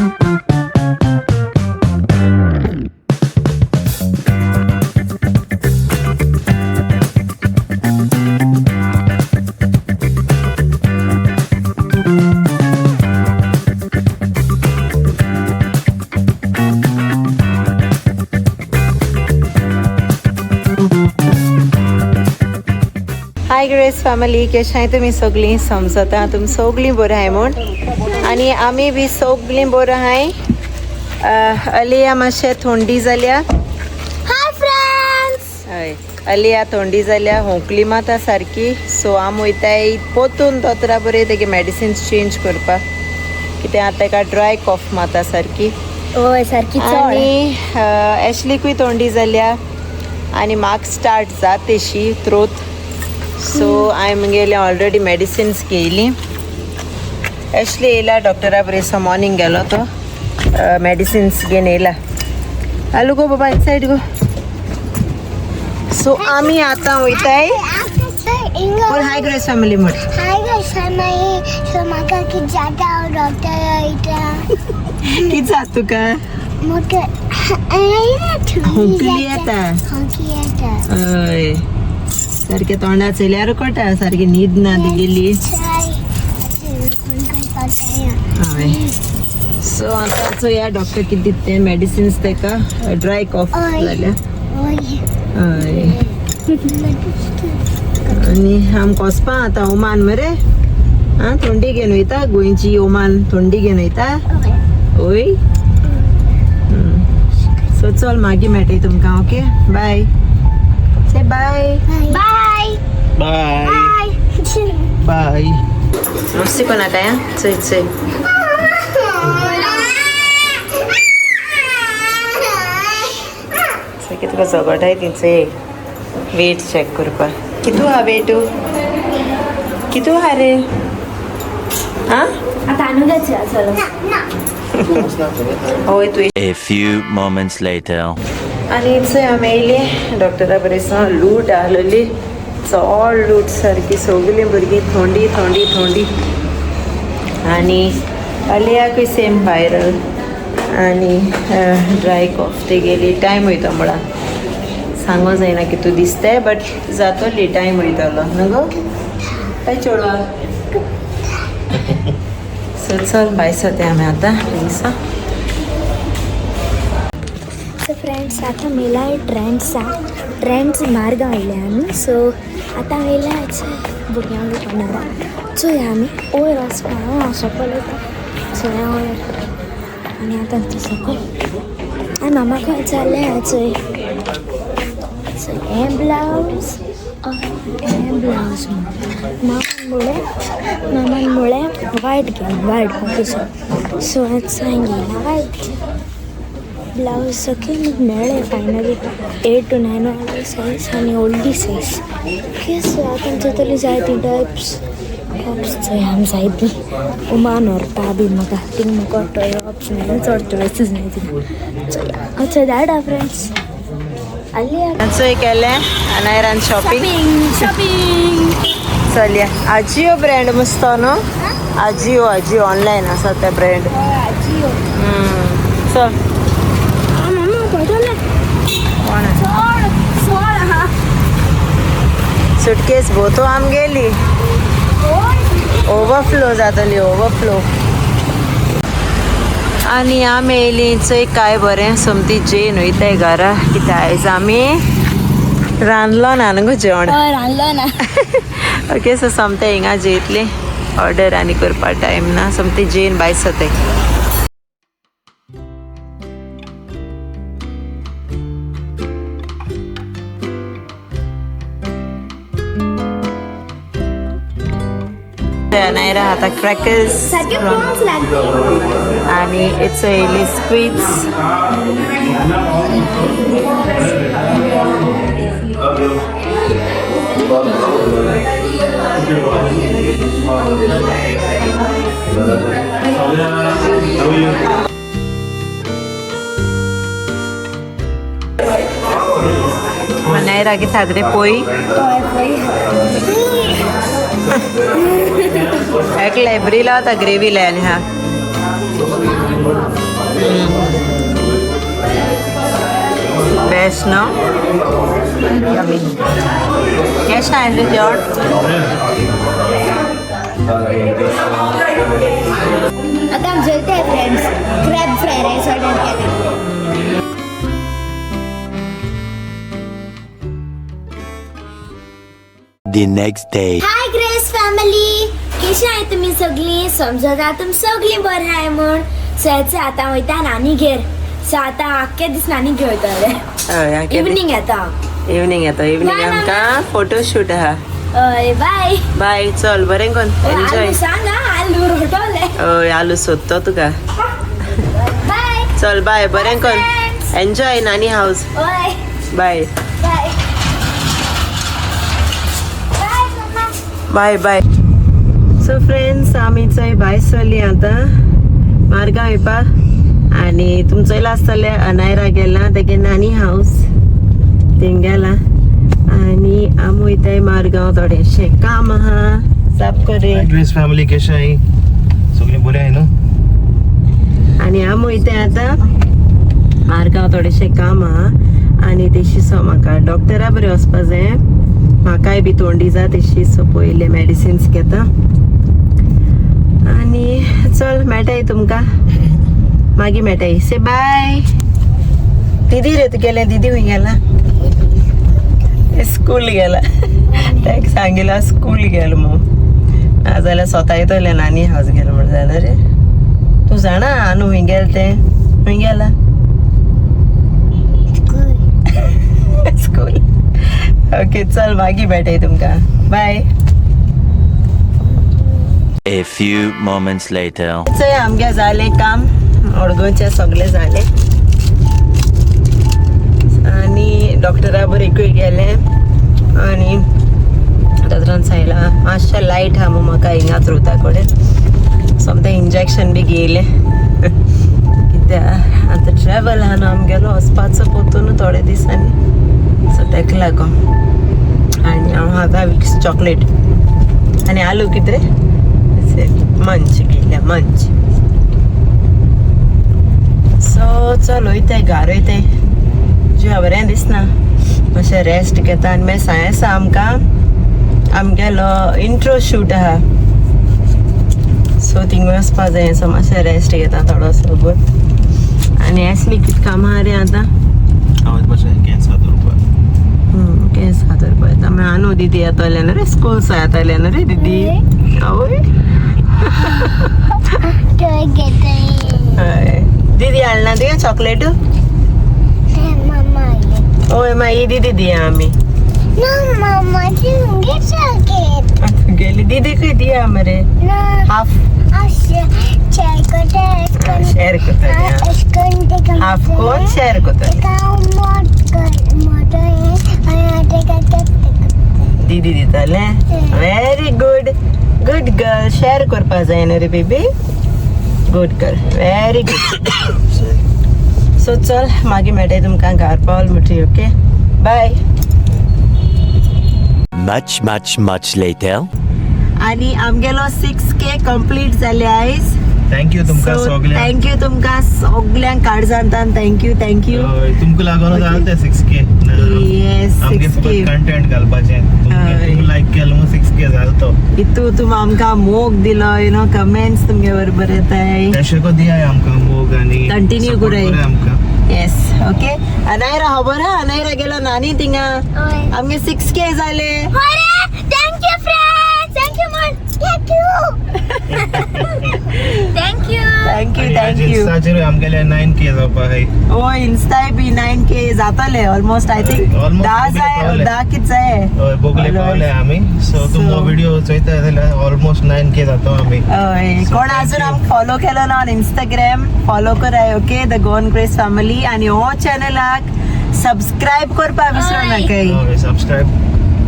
हाय grace family, कशें तुमी सगळीं? समजता तुमी सगळीं बरीं आहाय म्हूण आनी आमी बी सगळीं बरीं आहाय. अलिया मातशें थंडी जाल्या. Hi friends. हय, अलिया थंडी जाल्या, होंकली माता सारकी. सो आमी वयताय पोतून दोतोरा बरें तेगे मेडिसिन्स चेंज करपाक, कित्याक आतां तेका ड्राय कॉफ माता सारकी. होय, सारकी चड. आनी एशलीकूय थंडी जाल्या आनी म्हाका स्टार्ट जाता तेशी थ्रोत. सो हांवें मुगेलें ऑलरेडी मेडिसिन्स घेयली. एशली येयला डॉक्टरा बरें. सो मॉर्निंग गेलो तो, मेडिसिन्स घेवन येयला. हॅलो, गो बाबा, इनसायड गो. सो आमी आतां वयताय. हाय ग्रेस फॅमिली म्हण. हाय गायस, सो म्हाका कितें जाता, हांव डॉक्टर वयता. कितें जाता तुका? म्हाका खोंकली येता. खोंकली येता. हय, सारकें तोंडा चयल्यार कळटा, सारकी न्हीद ना तिगेली. हय, सो आतां चोया डॉक्टर कितें दिता तें मेडिसिन्स ताका. ड्राय कॉफ जाल्या. हय, आनी आमकां वचपा आतां ओमान मरे. आं, थंडी घेवन वयता, गोंयची ओमान थंडी घेवन वयता. ओय, सो चल, मागीर मेळटा तुमकां. Okay, bye. Say bye. Bye. Bye. Bye. Bye. मस्ती कोणा काय. चोय चोय, सारकें तुका झगडाय तिचो. वेट चॅक करपाक. कितू हा वेटू? कितू हा रे? आं. आता आणू चलो. हय, तूं. A few moments later. आनी चोय, आमी येयली डॉक्टरा बरें. लूट आहलोली, चड लूट सारकी. सगलीं भुरगीं थंडी थंडी थंडी आनी अलियाकूय सेम वायरल आनी ड्राय कॉफ तेगेली. टायम वयता म्हळा सांगो जायना कितू दिसताय, बट जातोली, टायम वयतलो न्हू गो. काय चेडवा? सो चल, भायर सरता आमी आतां थिंगसा. सो फ्रेंड्स, आतां मेला ट्रेंड्सा, ट्रेंड्स मार्गां वयले आमी. सो आतां वयल्या भुरग्यांक दुकानार. चोया आमी वयर वचपा. हांव सकयल वयता, चोया वयर आनी आतां तें सकयल. आनी मामाक विचारलें, चोय चोय हें ब्लावज, हें ब्लावज. मामान म्हळें वायट घे, वायट म्हाका. सो आतां हांवें घेयला वायट ब्लावज. ओके, मेळ्ळें फायनली 8 टू 9 वाली सायज आनी व्हडली सायज. ओके, सो आतां जातली जायती टायप्स टॉप्स. चोय, आमी जायती उमान व्हरता बी म्हाका थिंग. म्हाका टॉप्स मेळ्ळें, चड चॉयसीस न्हय थिंगा. चोया, अच्छा धाडा फ्रेंड्स आली. चोय, केलें अनायरान शॉपिंग. शॉपिंग. चलया. आजियो ब्रँड मस्त न्हू? आजियो, आजियो ऑनलायन आसा ते ब्रँड. चल. मामा पडले. कोण? चड चड हा. सुटकेस भोतो आमगेली ओवरफ्लो जातली, ओवरफ्लो. आनी आमी येयली चोय, काय बरें, सोमती जेन वयताय घरा, कित्याक आयज आमी रांदलो ना न्हू गो जेवण? रांदलो ना. ओके, सो सोमतें हिंगा जेयतली, ऑर्डर आनी करपा टायम ना. सोमतें जेन भायर सरताय. नायरा आता क्रॅकर्स. सारखे प्रॉन्स लागते. आणि it's येयली स्क्विड्स. नायरा कितें खाता रे? पोई एक लायब्ररी लावता, ग्रेवी लाय आनी हा. Best no? यमी. केशें आयलें रे जेवण? आता आमी जेवताय friends, crab fried rice order केला. The next day. Hi grace family, कशी आहे तुम्ही सगळी? समजता तुम सगळी बरं आहे म्हण. सो आतां वयता नानीगेर. सो आतां आख्खे दीस नानीगेर वयतले. इवनींग येता. इवनींग येता. इवनींग Bye, आमकां फोटोशूट आहा. हय, बाय. बाय, चल बरें कोन, एन्जॉय. आलू सांग हा, आलू रोटोले. हय, आलू सोदतो तुका. बाय. चल बाय, बरें कोन. Friends. Enjoy नानी हाऊस. हय. बाय. बाय बाय मम्मा. बाय बाय. सो फ्रेंड्स, आमी चोय भायर सरली आतां मार्गांव येवपाक आनी तुम चोयला आसतलें अनायरा गेला तेगे नानी हाऊस थिंग गेला आनी आमी वयताय मारगांव, थोडेशें काम आहा साफ करे. ग्रेस फॅमिली, कशें आहे? सगळी बरी आहे न्हू? आनी आमी वयताय आतां मारगांव, थोडेशें काम आहा आनी तेशी सो म्हाका डॉक्टरा बरें वचपा जाय. म्हाकाय बी थोंडी जा तेशी, सो पयलें मेडिसिन्स घेता आनी चल मेळटाय तुमकां मागीर मेळटाय. से बाय. दिदी रे तुगेलें? दिदी खंय गेला? स्कूल गेला. ताका सांगिला स्कूल गेलो म्हूण, नाजाल्यार स्वता येतलें नानी हाऊस गेलो म्हण. जाल्यार रे तूं जाणा आनू खंय गेलें तें? खंय गेला? स्कूल. ओके, चल मागीर मेळटाय तुमकां. बाय. A few moments later. चोय, आमगे जालें काम, मडगांवचें सगळें जालें आनी डॉक्टरा बरें एकूय गेलें आनी दोतोरान सांगलां मातशें लायट आहा म्हूण म्हाका हिंगा थ्रोता कडेन. सोमतें इंजेक्शन बी घेयलें कित्याक आतां ट्रॅवल आहा न्हू आमगेलो वचपाचो पोतून थोडे दिसांनी, सो तेका लागून. आनी हांव खाता विक्स चॉकलेट आनी आलू कितें रे मंच घेयल्या मंच. सो चल वयताय घार, वयताय. जिवा बरें दिसना, मातशें रेस्ट घेता आनी मागीर सांय आसा आमकां आमगेलो इंट्रो शूट आहा, सो थिंग वचपा जाय. सो मातशें रेस्ट घेता थोडोसो भर. आनी असली कितें कामां आहा रे आतां? हांव मातशें केंस दवरपाक. केंस हातार पळयता. मागीर आनू दिदी येतलें न्हू रे, स्कूल सा येतलें न्हू रे दिदी? आवय. हय, दिदी हाडना तुगे चॉकलेट? ओय, मागीर दिदी दिया आमी. तुगेली दिदीकूय दिया मरे हाफ. शेअर करतले, हाफ कोण शेअर करतले. दिदी दितले. Very good, good girl. Share करपा जाय न्हू रे baby? Good girl, very good. So चल मागीर मेळटाय तुमकां घार पावल म्हणटकीर. Okay, bye. Much, much, much later. आनी आमगेलो 6K complete जाले आयज. Thank you तुमकां सगल्यांक. Thank you तुमकां सगल्यांक काळजांतान thank you, thank you. हय, तुमकां लागून जालें तें 6K. Yes. आमगे 6K. फकत कंटेंट घालपाचें. हय. तुमी लायक केलो म्हूण 6K जालो तो. इतू तुम आमकां मोग दिलो, you know, comments तुमगे बरोबर येताय. तशें को दियाय आमकां मोग आनी Continue support कराय. कराय आमकां. येस, ओके. अनायरा खबर हा? अनायरा गेलो नानी थिंगा, आमगे 6K जाले. Thank you friends, thank you म्हण, thank you, thank you. Thank you, thank you. इन्स्टाचेर आमगेले 9K जावपा आहाय. ओ, इन्स्टाय बी 9K जातले almost, I think. Almost 10 Bogle जाय. पावले. 10 कित जाय. हय, बोगले पावले आमी. सो तुम So- video चोयता जाल्यार ऑलमोस्ट 9K जातो आमी. हय. So, कोण thank अजून you. आमकां फॉलो केलो ना on Instagram, follow कराय, okay? The Goan grace family. आनी हो चॅनलाक सबस्क्रायब करपा विसरू नाकाय. हय, सबस्क्रायब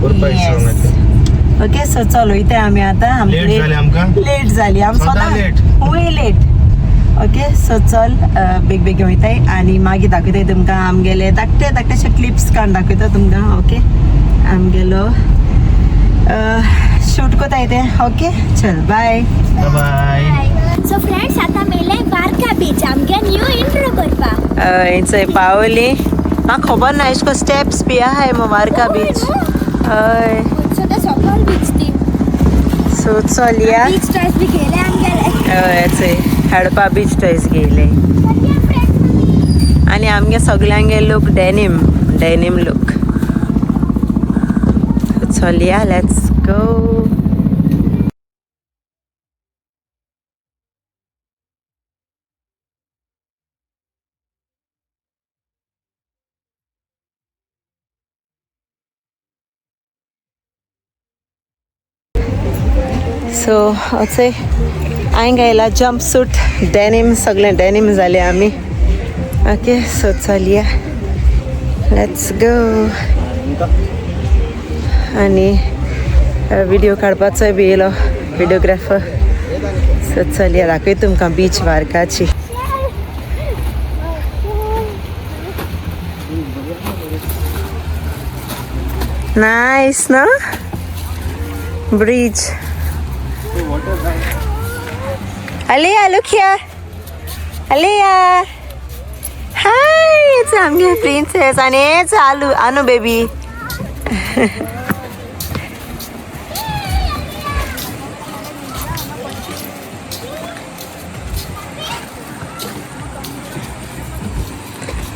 करपा विसरू नाका. ओके, सो चल वयता आमी आतां. लेट जालें आमकां. लेट जाली आम. सदां late. खूंय लेट. ओके, सो चल बेग बेगीन वयताय आनी मागीर दाखयताय तुमकां आमगेले धाकटे धाकटेशे क्लिप्स काडून दाखयता तुमकां. ओके, आमगेलो शूट कोताय ते. ओके, चल बाय. बाय. सो फ्रेंड्स आता मेले वार्का बीच आमगे न्यू इंट्रो करपाक. हय पावली. म्हाका खबर ना एशको स्टेप्स बी आहाय मो वार्का बीच. हय. सो ते सकल बीच ती. सो चलया. बीच टॉयज बी घेयले आमगेले. हय, चोय हडपा बीच टॉयज घेयले आनी आमगे सगल्यांगे लूक डेनीम, डेनीम लूक. चलया, let's go. So असे हांवें घायला जम्प सूट, डेनीम, सगळें डेनीम जाले आमी. ओके, सो चलया, let's go. आनी व्हिडिओ काडपाचोय बी येयलो व्हिडिओग्राफर. सो चलया, दाखय तुमकां बीच वार्काची. नायस ना bridge? Aliyah, look here. Aliyah. Hi, it's आमगे princess आणि it's आलू अनु बेबी.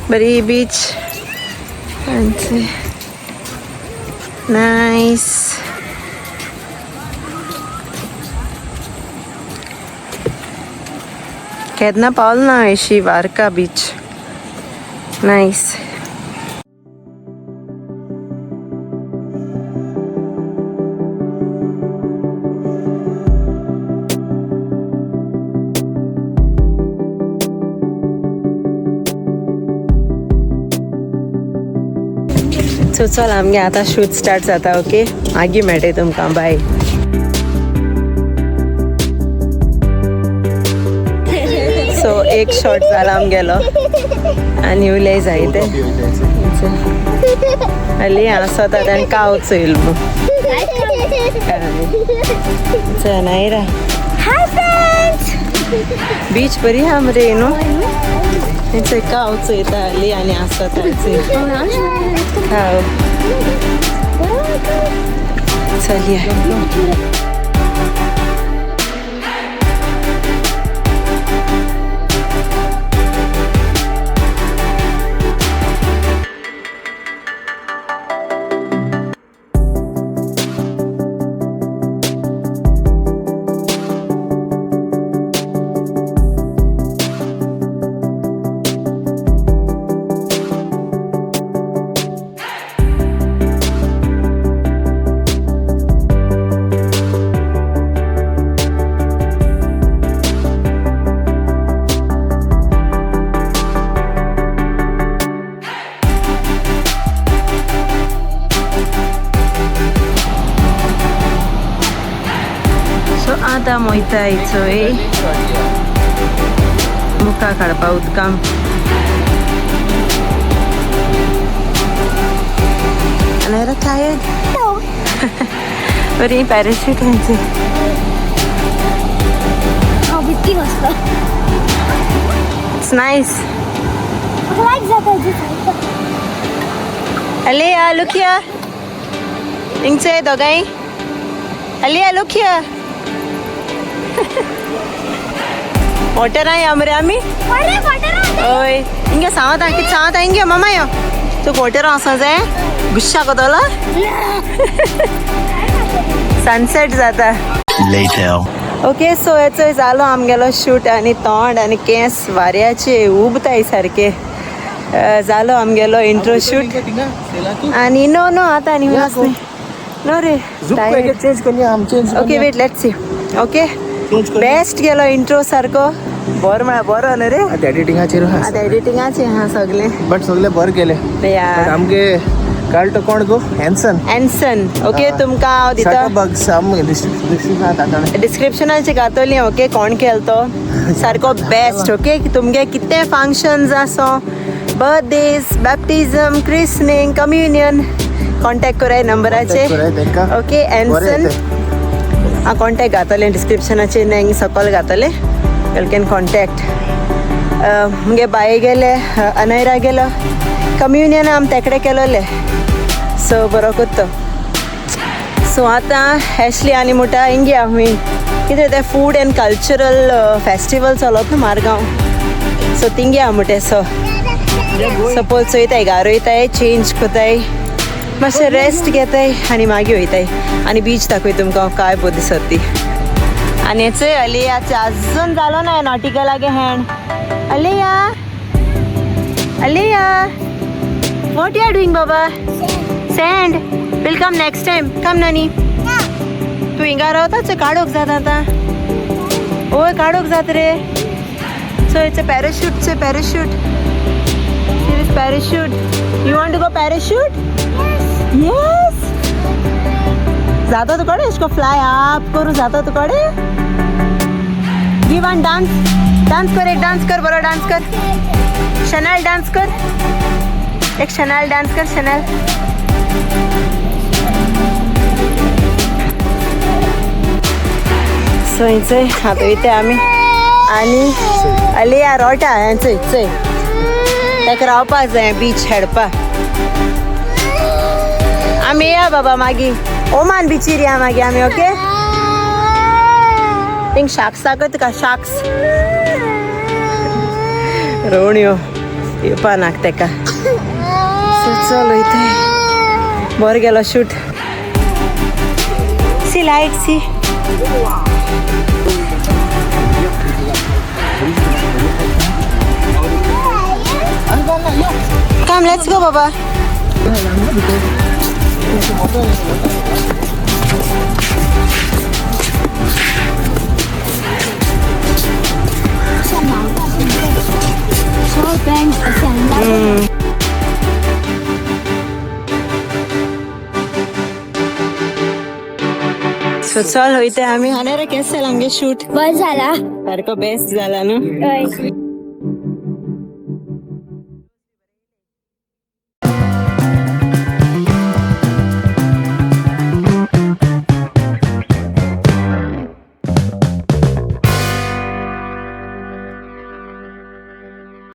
बरी बीच. नाईस. केन्ना पावल ना अशी वार्का बीच. नाईस. सो चल, आमगे आतां शूट स्टार्ट जाता. ओके, मागीर मेळटा तुमकां. बाय. सो एक शॉट जाला आमगेलो आनी उलय जाय ते आली आसता आनी काव चोयल मू. चल नायरा. Hi friends. बीच बरी आहा मरे न्हू? थंय काव चोयता आली आनी आसता काव. चलया. सो आतां वयता चोय मुखार काडपा उदकां. Anaira tired? बरी पॅराशूट हेंचे. हांव भीती मस्त. It's nice. म्हाका लायक जाता हेजी. Aliyah, look here. हिंगचे दोगांय. Aliyah, look here. वॉटरां या मरे आमी. अरे वॉटर. हय, हिंगे सांगता कितें सांगता. हिंगे मामा यो. तुका वॉटरां वचों जाय? गुस्सा कोतलो. सनसेट जाता. Later. Okay, सो हेचो जालो आमगेलो शूट आनी तोंड आनी केंस वाऱ्याचे उबताय सारके. जालो आमगेलो इंट्रो शूट आनी नो नो आतां आनी नो रे. चेंज करूया आम, change. Okay, wait, let's see. Okay, best गेलो इंट्रो सारको. बरो म्हळ्यार बरो न्हू रे? आतां एडिटिंगाचेर. आतां एडिटिंगाचे आहा सगळें. बट सगळे बरें केले. या. आमगे काल तो कोण गो हॅन्सन. एन्सन. ओके, तुमकां हांव दिता. बग्स आम डिस्क्रिप्शन. डिस्क्रिप्शनाचे घातली. ओके, कोण केलो तो सारको बेस्ट. ओके, तुमगे कितें फंक्शन्स आसो, birthdays, baptism, christening, communion, contact कराय नंबराचेर. ओके, एन्सन. हांव कॉन्टेक्ट घातलें डिस्क्रिप्शनाचेर, सकयल घातलें. You can contact. मुगे बाये गेले, अनयरा गेलो, कम्युनियन आम तेकडे केलोले, सो बरो कोत्तो. सो आतां एशली आनी मुटा हिंगे आमी कितें तें फूड एंड कल्चरल फेस्टिवल चलत न्हू मारगांव, सो तिंगे आ मुटे. सो सपोज चोयताय, घार वयताय, चेंज कोताय, मातशें रेस्ट घेताय आनी मागीर वयताय आनी बीच दाखय तुमकां काय बरी दिसत ती. आनी चोय अलियाचे अजून जालो ना नॉटिकलागे hand. Aliya, Aliya, what you are doing Baba? Sand will come next time. Come नानी, तूं हिंगा रावता, चोय काडूंक जाता आतां. ओय काडूंक जाता रे. So it's a parachute, चोय parachute. Here is parachute. You want to go parachute? Yes. जाता तुकडे इसको फ्लाय अप करू, जाता तुकडे. गिव वन डान्स, डान्स कर, एक डान्स कर, बरो डान्स कर. शनाल डान्स कर, एक शनाल डान्स कर, शनाल. सो चोय आतां वयता आमी आनी अलिया रोटा हें चोय चोय, ताका रावपाक जाय बीच हेडपा. आमी या बाबा मागीर ओमान बिचीर या मागीर आमी. ओके, थिंग शार्क्स दाखय तुका, शार्क्स रोवण्यो येवपा नाक तेका. सो चल वयताय, बरो गेलो shoot. See light, see. Come, let's go, Baba. So चल वयता आमी. आनी रे केस जालां आमगे शूट? बस झाला. सारको बेस्ट जाला न्हू? हय.